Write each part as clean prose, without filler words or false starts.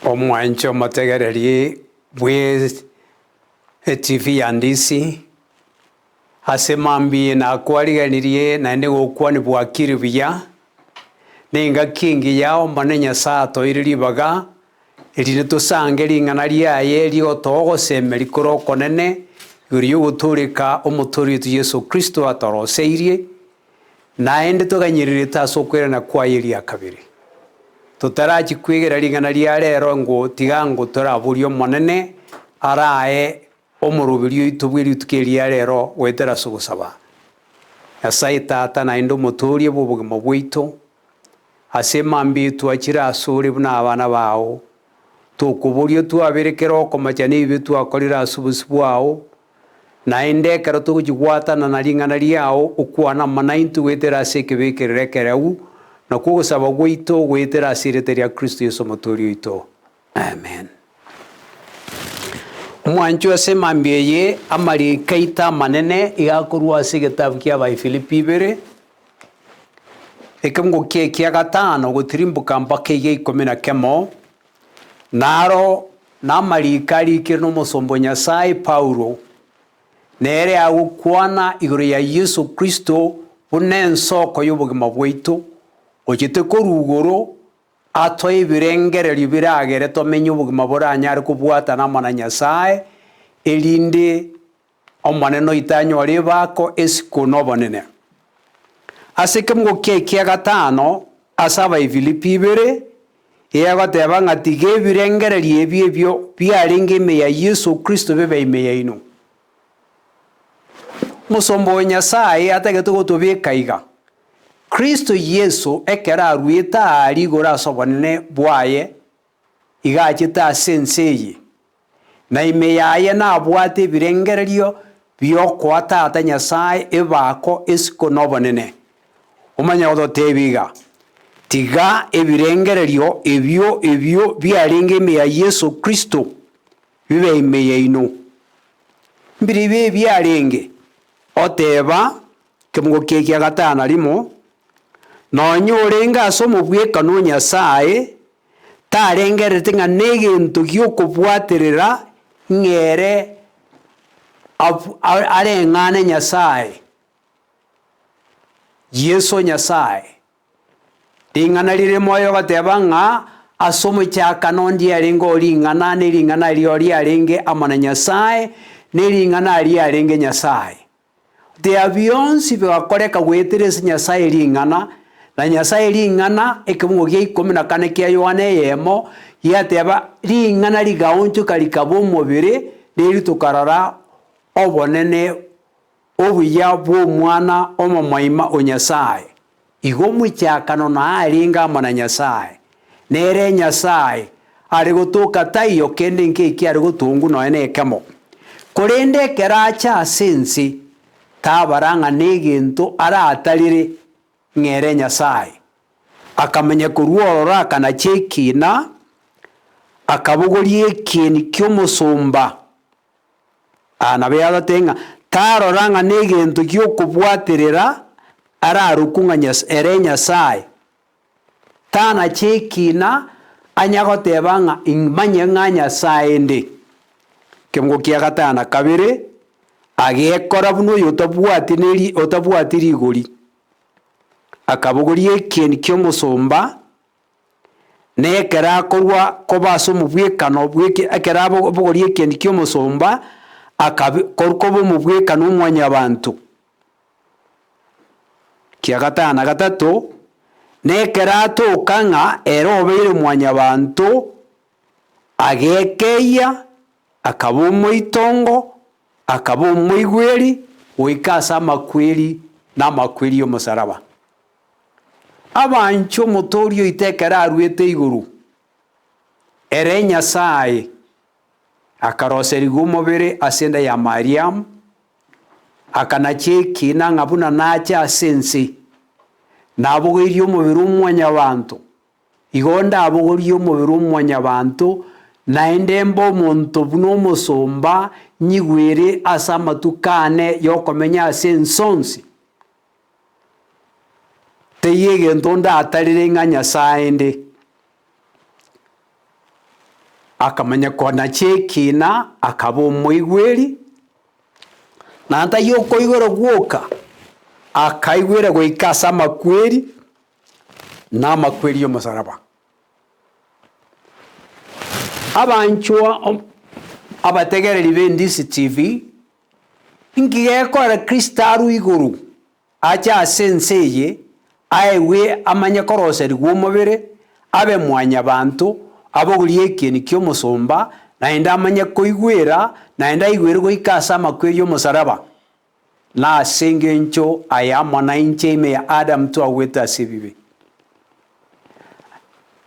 Omwanche omotegereri bwe etivi ya Ndisi, ase mambia nakwariganirie naende gokwania bwakire buya, na engaki engiya Omonene Nyasae atoeire ribaga, erinde tosange ring'ana riaye rigotoa ogosemeria kore okonene igoro y'ogotooreka Omotoori oito Yeso Kristo atoroseirie, Naende toganyererete ase okoirana kwaye eria kabere. Totarachia kwegera ring'ana ria rero ng'o tiga ng'o toraborie Omonene arae omoroberi oito bwe rituko eri ria rero goetera ase ogosaba. Nyasae Tata naende Omotooria bw'obogima bwaito, ase emambia twachire asore buna abana bao, tokoboria otwabere kera okomocha na ebibe twakorire ase obosio bwao, Naende ekero togochia gwatanana ring'ana riao, okwane amo naintwe goetera ase ekebekerero ekereu, nakwo ogosaba gwaito goetera ase erieta ria Kristo Yeso Omotoori oito. Amen. Omwanchwa ase emambia eye, amariko aito amanene iga akorwa ase egetabu kia Abaefilipi ibere, ekeungo kia ekia gatano gotirimboka mpaka egia ikomi na kemo, Naro namariiko arikire nomosomba o Nyasae Paulo, nere agokwana igoro ya Yeso Kristo buna ensoko y'obogima bwaito, ochete korwa igoro atoe ebirengererio biragere tomenye obogima boranyare kobwatana amo na Nyasae, erinde Omonene oito anyore ebako, esiko, na obonene. Ase ekemogo kia ekia gatano ase Abaefilipi ibere, egoteba ng'a tiga ebirengererio ebi ebio biarenge ime ya Yeso Kristo bibe ime yaino. Omosomba o Nyasae atagete gotobeka iga, Kristo Yeso ekero aruete aaria igoro ase obonene bwaye, iga achete ase ense eye, na ime yaye nabwate ebirengererio bi'okoa Tata Nyasae ebako, esiko, na obonene. Omanye gototebia iga, Tiga ebirengererio ebio ebio biarenge ime ya Yeso Kristo bibe ime yaino. Mbiribio ebiarenge, oteba, Kemogo ekia gatano na rimo, Nonya orenge ase omobwekano o Nyasae, tarengerereti ng'a negento gi'okobwaterera ng'a ere areng'ane Nyasae, Yeso Nyasae. Ring'ana rire moyo goteba ng'a ase omochakano ndiarenge o ring'ana, ne ring'ana erio riarenge amo na Nyasae, ne ring'ana riarenge Nyasae. Tea bionsi bigakoreka goetera ase Nyasae ring'ana, na Nyasae ring'ana, ekebungo gia ikomi na kane kia Yohana eyemo, giateba, Ring'ana rigaonchoka rikaba omobere, riria tokarora obonene obuya bw'Omwana omomoima o Nyasae. Igo omochakano narenge amo na Nyasae, nere Nyasae are gotoka taiyo kende nkeki are gotongwa nonya nekemo. Korende ekero acha ase ense, tabara ng'a negento aratarere ng'a ere Nyasae. Akamanya korwa ororo akanacha ekina, akabogoria ekieni ki'omosomba. Aa nabo yagotebia ng'a tarora ng'a negento gi'okobwaterera ararokwe ng'a Nyas ere Nyasae. Tanacha ekina anya goteba ng'a imanye ng'a Nyasae inde. Ekemogo kia gatano na kabere, agekora buna oyotabwati neri otabwati rigori, akabogoria ekieni ki'omosomba, Na ekero akorua koba ase omobwekano bw'eke ekero abogoria ekieni ki'omosomba, akabe korwa koba omobwekano o mwanyabanto. Kia gatano na gatato, na ekero atoka ng'a ere obeire mwanyabanto, agekeyia, akaba omoitongo, akaba omoigweri, goika ase amakweri na amakweri y'omosaraba. Abanche Omotooria oito ekero aruete igoro, ere Nyasae, akaroserigwa omobere ase enda ya Mariamu, akanacha ekiina ng'a buna nache ase ense, nabogoirie omobere o Mwanyabanto, igo ndabogorie omobere o Mwanyabanto, naende mbe omonto buna omosomba, nyigwere ase amatuko ane y'okomenya ase ense onsi. Teiyo egento ndatarire ng'a Nyasae inde. Akamanya konacha ekiina, akaba omoigweri, na taiyo okoigwera gwoka, akaigwera goika ase amakweri, na amakweri y'omosaraba. Abanchwa abategereri b'Endisi TV, inki gekogera Kristo arwe igoro ache ase ense eye, aegwe amanye koroserigwa omobere, abe mwanyabanto, abogorie ekieni ki'omosomba, naende amanye koigwera, naende aigwere goika ase amakweri y'omosaraba. Na ase engencho aye amo nainche ime ya Adamu twagwete ase ebibe.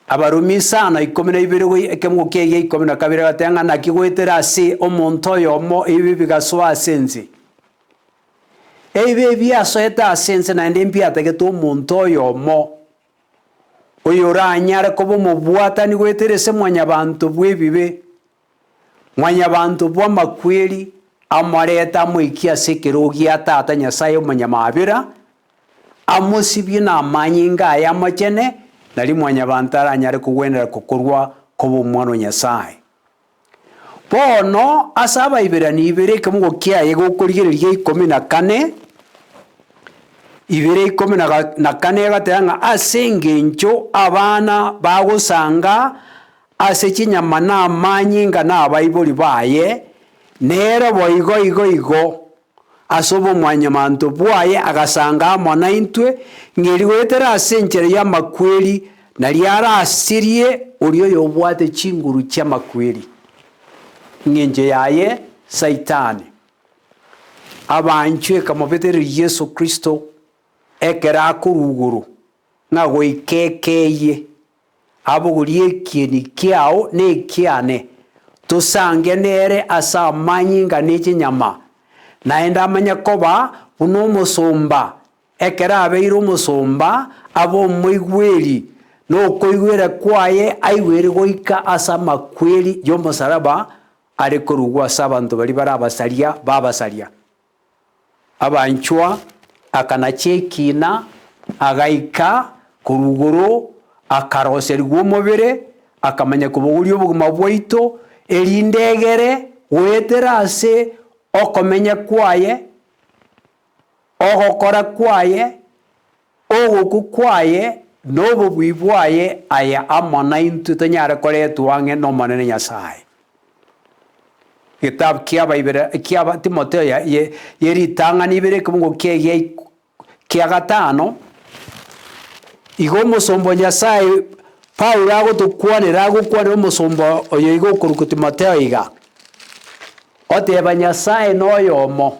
Abarumi isano ikomi na ibere goi ekemogo kiaye gia ikomi na kabere agateba ng'a naki goetera ase omonto oyomo ebibe bigasoa ase ense. Ebibe ebi biasoete ase ense naende mbiatagete omonto oyomo, oyoranyare koba omobwatani goetera ase mwanyabanto bw'ebibe, mwanyabanto bw'amakweri, amorete amoikie ase ekerogo gia Tata Nyasae omonyamabera, amosibie namanyinga aye amachene, nario mwanyabanto aranyare kogwenera kokorwa koba omwana o Nyasae. Bono ase Abaibirania ibere ekemogo kiaye gokorigereria ikomi na kane, ibere ikomi na kane egoteba ng'a ase engencho abana bagosanga ase chinyama na amanyinga na abaibori baye, nere boigo igo igo ase obomwanyamanto bwaye agasanga amo naintwe, ng'eri goetera ase enchera y'amakweri, nario arasirie oria oyobwate chinguru chi'amakweri, ng'encho yaye Saitani. Abanchwe ekamobetereria Yeso Kristo ekero akorwa igoro, ng'a goika ekeyie. Abogorie ekieni kiao na ekiane, tosange nere ase amanyinga ne chinyama, naende amanye koba buna omosomba, ekero abeire omosomba, abe omoigweri, na okoigwera kwaye aigwere goika ase amakweri y'omosaraba are korugwa ase abanto baria bare abasaria b'abasaria. Abanchwa, akanacha ekiina, agaika korwa igoro, akaroserigwa omobere, akamanya kobogoria obogima bwaito, erinde egere goetera ase okomenya kwaye, ogokora kwaye, ogokwa kwaye, na obobui bwaye, aye amo naintwe tonyare koretwa ang'e n'Omonene Nyasae. Egetabu ki'Abaibera ki'aba Timotheo ya ye ye ritang'ani ibere ekemungo kiaye gia ik kia gatano, igo omosomba o Nyasaye Paulo agotokwanera agokwanera omosomba oyo iga okorokwa Timotheo iga, oteba Nyasaye noyomo,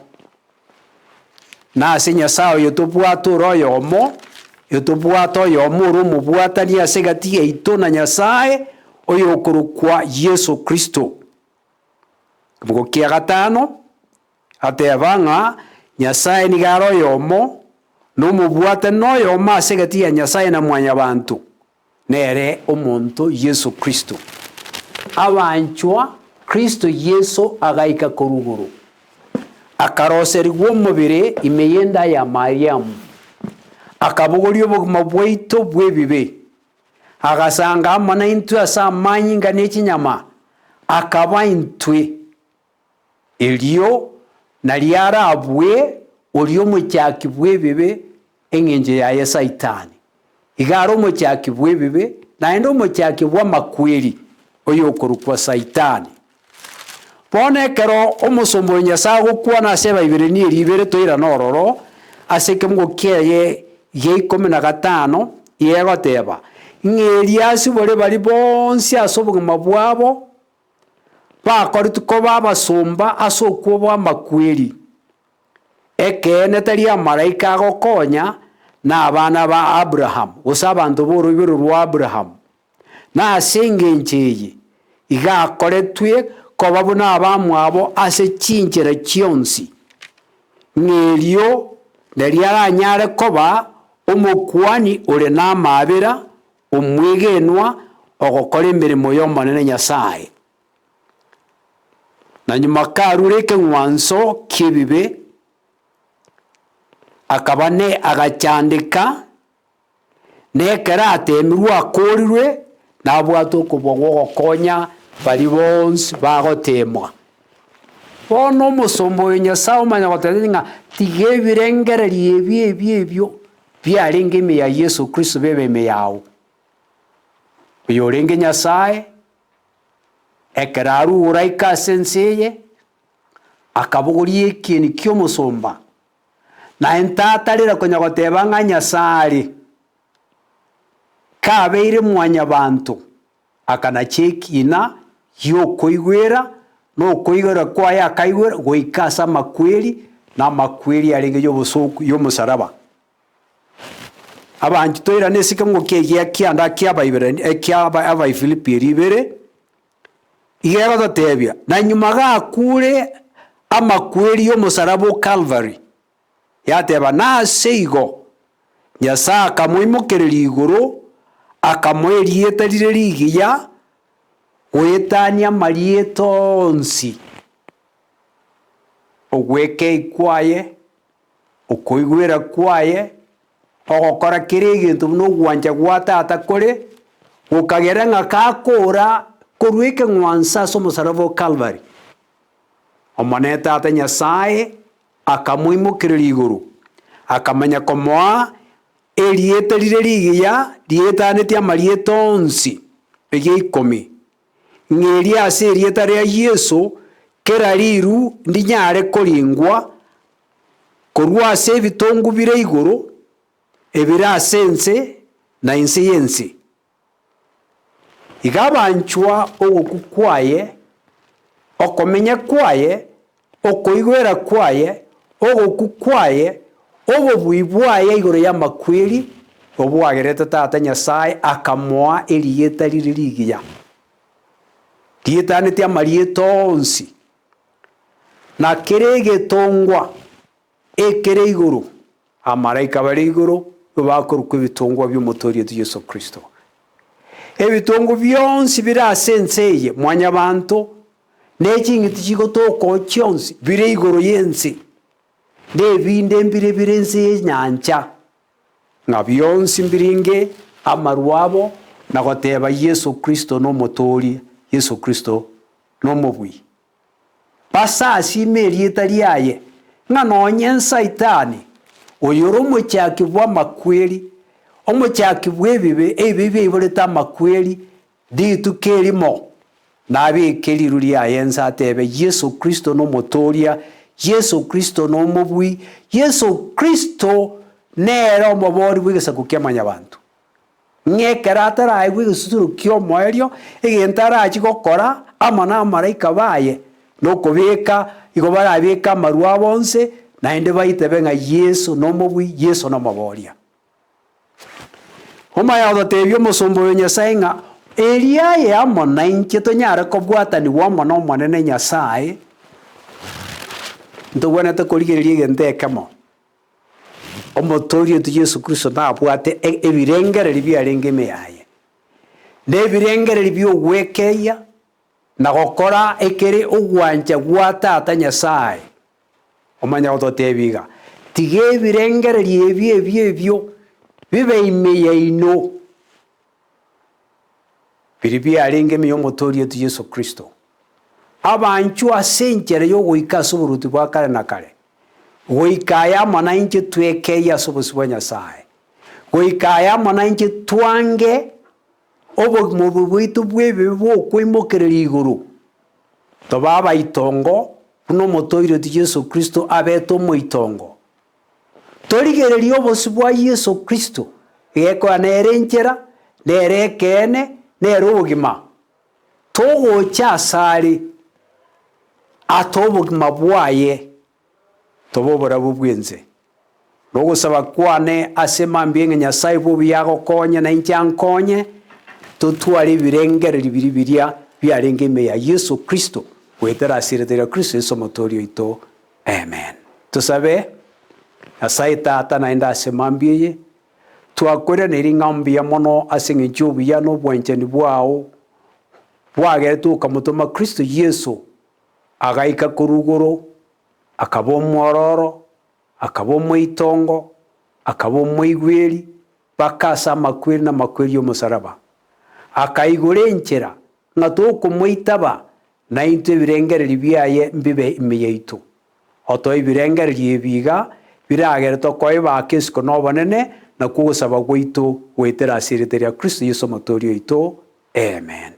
na ase Nyasaye oyo tobwate ore oyomo, etobwate oyomo ore omobwatani ase egati yaito na Nyasaye, oyokorokwa Yeso Kristo. Ekebugo kia gatano, ateba ng'a Nyasaye nigo are oyomo, na omobwatani noyomo ase egati ya Nyasaye na mwanyabanto, nere omonto Yeso Kristo. Abanchwa, Kristo Yeso agaika korwa igoro, akaroserigwa omobere ime y'enda ya Mariamu, akabogoria obogima bwaito bw'ebibe, agasanga amo naintwe ase amanyinga ne chinyama, akaba intwe. Erio nario arabue oria omochaki bw'ebibe, engencho yaye Saitani. Iga are omochaki bw'ebibe, naende omochaki bw'amakweri, oyokorokwa Saitani. Bono ekero omosomba o Nyasae agokwana ase Ebaibirania eria ibere toirane ororo, ase ekemogo kiaye gia ikomi na gatano, iga egoteba, ng'a erio asibore baria bonsi ase obogima bwabo, bakoretwe koba abasomba ase okwoboa amakweri. Ekeene tari amalaika agokonya, na abana ba Abrahamu, gose abanto b'oroiboro rwa Abrahamu. Na ase engencho eye iga akoretwe koba buna abamwabo ase chinchera chionsi, ng'a erio nario aranyare koba omokuani ore namaabera, omwegenwa, ogokora emeremo y'Omonene Nyasae. Na nyuma karure ekeng'wanso ki'ebibe, akaba ne agachandeka, na ekero atemirwe akorirwe, nabwate okobua gw'ogokonya Baria bonsi bagoteemwa. Bono omosomba oyo Nyasae omanya gotebia ng'a tiga ebirengererio ebi ebi ebio biarenge ime ya Yeso Kristo bibe ime yao. Oyorenge Nyasae, ekero arure aike ase ense eye, akabogoria ekieni ki'omosomba, naye tatarera konya goteba ng'a Nyasae are, kabeire mwanyabanto. Akanacha ekiina gi'okoigwera, na okoigwera kwaye akaigwera goika ase amakweri, na amakweri arenge y'obosooku y'omosaraba. Abanto toirane ase ekemogo kiaye kianda ki'Abaiberania ekia Abaifilipi eria ibere, iga egototebia, na nyuma gakure amakweri y'omosaraba o Kalvari, Yateba, Nase igo, Nyasae akamoimokereria igoro, akamoa erieta rire rigiya goetania amarieta onsi. Ogwekei kwaye, okoigwera kwaye, ogokora kera egento buna ogwancha gwa Tata kore, gokagera ng'a gakora korwa ekeng'wanso ase omosaraba o Kalvari. Omonene Tata Nyasae akamoimokereria igoro, akamanya komoa erieta rire rigiya rietanetie amarieta onsi eria ikomi, ng'a erio ase erieta ria Yeso kera riru ndinyare koringwa korwa ase ebitongu bire igoro, ebire ase ense, na inse y'ense. Iga abanchwa ogokwa kwaye, okomenya kwaye, okoigwera kwaye, ogokwa kwaye, obobui bwaye igoro y'amakweri, obwagerete Tata Nyasae akamoa erieta rire rigiya, rietanetie amarieta onsi, na kera egetongwa Ekere igoro, amalaika bare igoro nigo bakorokwa ebitongwa bi'Omotoori oito Yeso Kristo. Ebitongwa bionsi bire ase ense eye, mwanyabanto, ne ching'iti chigotoka oo chionsi bire igoro y'ense, na ebinde mbire bire inse y'enyancha, ng'a bionsi mbiringe amarwa abo na goteba Yeso Kristo n'Omotooria, Yeso Kristo nomobui. Basasiime erieta riaye, ng'a nonye Saitani, oyore omochaki bw'amakweri, omochaki bw'ebibe, ebibe biaiborete amakweri, rituko erimo nabeke riru riaye inse atebe, Yeso Kristo nomotooria, Yeso Kristo nomobui, Yeso Kristo nere omobori bw'egesaku kia mwanyabanto. Ng'a ekero ataraegwe egesusuro ki'omoerio, egento arachie gokora amo namalaika baye, nokobeka, igo barabeke amarwa abo onsi, naende baitebe ng'a Yeso nomobui, Yeso nomoboria. Omanye gototebia omosomba oyo Nyasae ng'a erio aye amo nainche tonyare kobwatanigwa amo n'Omonene Nyasae, ntobwenerete korigereria egento ekemo. Omotooria oito Yeso Kristo nabwate ebirengererio biarenge ime yaye, na ebirengererio bi'ogwekeyia na gokora ekere ogwancha gwa Tata Nyasae. Omanye gototebia iga, Tiga ebirengererio ebi ebi ebio bibe ime yaino, biria biarenge ime y'Omotooria oito Yeso Kristo. Abanchwa ase enchera y'ogoika ase oboruoti bwa kare na kare, Goika aye amo nainche twekeyie ase obosio bwa Nyasae, goika aye amo nainche twange obogima obo bwaito bw'ebibe bw'okoimokereria igoro, tobe abaitongo buna omotoireti Yeso Kristo abete omoitongo. Torigererie obosio bwa Yeso Kristo, gekoa nere enchera, nere ekeene, nere obogima. Togocha asare ate obogima bwaye, tobe oborabu bw'ense. Na ogosaba kwane ase mambia ng'a Nyasae bw'obuya agokonye na inche ankonye, totware ebirengererio biria biria biarenge ime ya Yeso Kristo, goetera ase erieta ria Kristo Yeso Omotoori oito. Amen. Tosabe, Nyasae Tata naende ase mambia eye, Twakoiraneiri ng'a mbuya mono ase engencho y'obuya na obwanchani bwao bwagerete okamotoma Kristo Yeso, agaika korwa igoro, akaba omwororo, akaba omoitongo, akaba omoigweri, mpaka ase amakweri na amakweri y'omosaraba. Akaigora enchera. Ng'a tokomoitaba, naintwe ebirengererio biaye mbibe ime yaito. Otoe ebirengererio ebi iga, biragere tokoe ake isiko nobonene, nakwo ogosaba gwaito goetera ase erieta ria Kristo Yeso Omotoori oito. Amen.